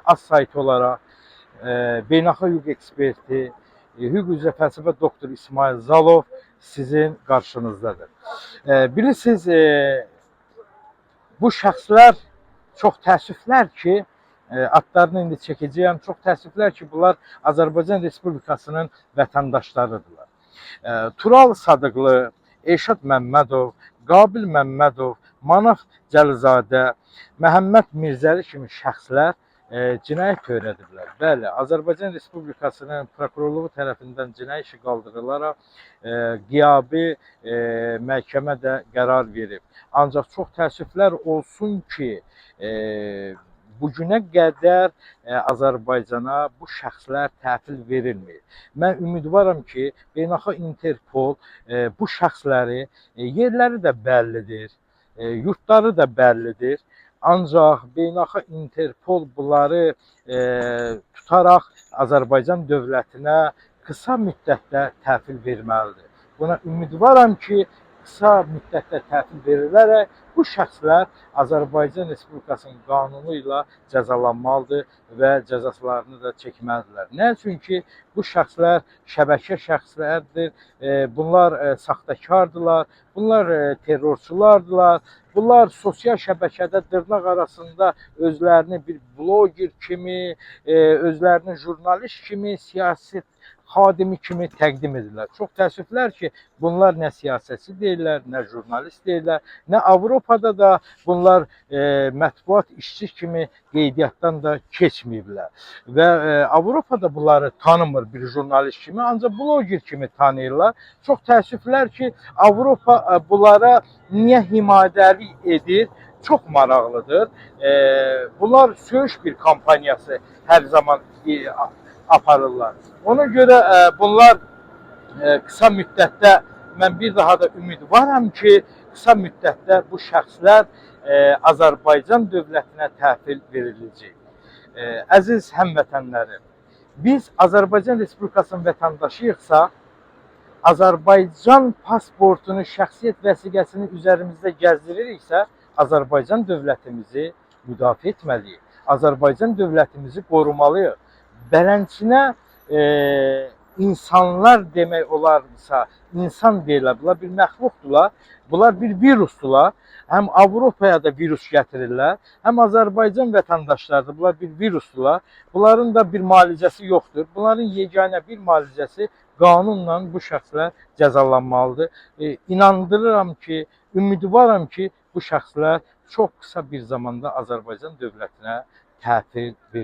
Az sayt olaraq beynəlxalq hüquq eksperti, hüquq üzrə fəlsəfə doktoru İsmail Zalov sizin qarşınızdadır. Bilirsiniz, bu şəxslər çox təəssüflər ki, adlarını indi çəkəcəyəm, çox təəssüflər ki, bunlar Azərbaycan Respublikasının vətəndaşlarıdırlar. Tural Sadıqlı, Elşad Məmmədov, Qabil Məmmədov, Manaf Cəlizadə, Məhəmməd Mirzəli kimi şəxslər cinayət törədiblər. Bəli, Azərbaycan Respublikasının prokurorluğu tərəfindən cinayət işi qaldırılaraq qiyabi məhkəmə də qərar verib. Ancaq çox təəssüflər olsun ki, bu günə qədər Azərbaycana bu şəxslər təhvil verilmir. Mən ümidvaram ki, beynəlxalq Interpol bu şəxsləri yerləri də bəllidir, yurtları da bəllidir. Ancaq beynəlxalq Interpol bunları tutaraq Azərbaycan dövlətinə qısa müddətdə təhvil verməlidir. Buna ümidvaram ki, qısa müddətdə təhvil verilərək bu şəxslər Azərbaycan Respublikasının qanunu ilə cəzalanmalıdır və cəzalarını da çəkməlidirlər. Nə üçün ki, bu şəxslər şəbəkə şəxslərdir, bunlar saxtakardırlar, bunlar terrorçulardılar, bunlar sosial şəbəkədə dırnaq arasında özlərini bir bloger kimi, özlərini jurnalist kimi, siyasi xadimi kimi təqdim edirlər. Çox təəssüflər ki, bunlar nə siyasətçi deyirlər, nə jurnalist deyirlər, nə Avropada da bunlar mətbuat işçi kimi qeydiyyatdan da keçməyiblər. Və Avropada bunları tanımır bir jurnalist kimi, ancaq bloger kimi tanıyırlar. Çox təəssüflər ki, Avropa bunlara niyə himayədarlıq edir? Çox maraqlıdır. Bunlar söyüş bir kampaniyası hər zaman aparırlar. Ona görə bunlar qısa müddətdə mən bir daha da ümidvaram ki, qısa müddətdə bu şəxslər Azərbaycan dövlətinə təhvil veriləcək. Əziz həmvətənlərim, biz Azərbaycan Respublikasının vətəndaşıyıqsa, Azərbaycan pasportunu, şəxsiyyət vəsiqəsini üzərimizdə gəzdiririksə, Azərbaycan dövlətimizi müdafiə etməliyik. Azərbaycan dövlətimizi qorumalıyıq. Beləncə insanlar demək olarsa, insan deyirlər, bunlar bir məxluqdurlar, bunlar bir virusdurlar. Həm Avropaya da virus gətirirlər, həm Azərbaycan vətəndaşlarıdır, bunlar bir virusdurlar. Bunların da bir müalicəsi yoxdur. Bunların yeganə bir müalicəsi qanunla bu şəxslər cəzalanmalıdır. İnandırıram ki, ümidvaram ki, bu şəxslər çox qısa bir zamanda Azərbaycan dövlətinə təhvil verir.